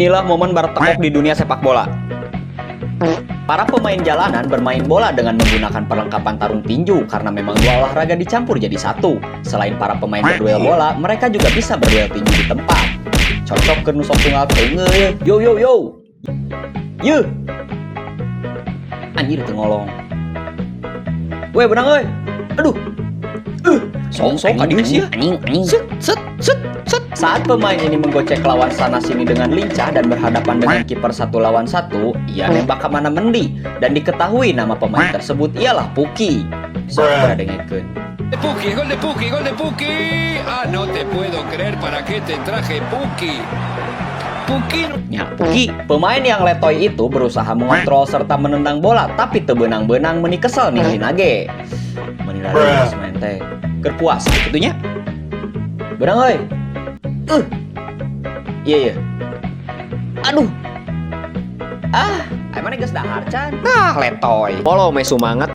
Inilah momen bartekok di dunia sepak bola. Para pemain jalanan bermain bola dengan menggunakan perlengkapan tarung tinju karena memang dua olahraga dicampur jadi satu. Selain para pemain berduel bola, mereka juga bisa berduel tinju di tempat. Cocok ke nu sok tunggal teungeul. Yo yo yo. Yuh. Anjir, teu ngolong. Weh, beunang euy. Aduh. Song-song ka dieu sia. Anjing, anjing. Set, set, set, set. Saat pemain ini menggocek lawan sana sini dengan lincah dan berhadapan dengan kiper satu lawan satu, ia nembak ke mana mendi dan diketahui nama pemain tersebut ialah Puki. Sok dengekeun. De Puki, gol de Puki, gol de Puki. Ah, no te puedo creer, ¿para qué te traje, Puki? Puki. Ya, Puki, pemain yang letoy itu berusaha mengontrol serta menendang bola, tapi teu beunang-beunang, meni kesel ningalina ge. Meni geus main teh. Keur puas kitu nya. Beunang euy. Iya. Aduh. Ah, emang geus dahar can? Nah, letoy. Follow me, semangat.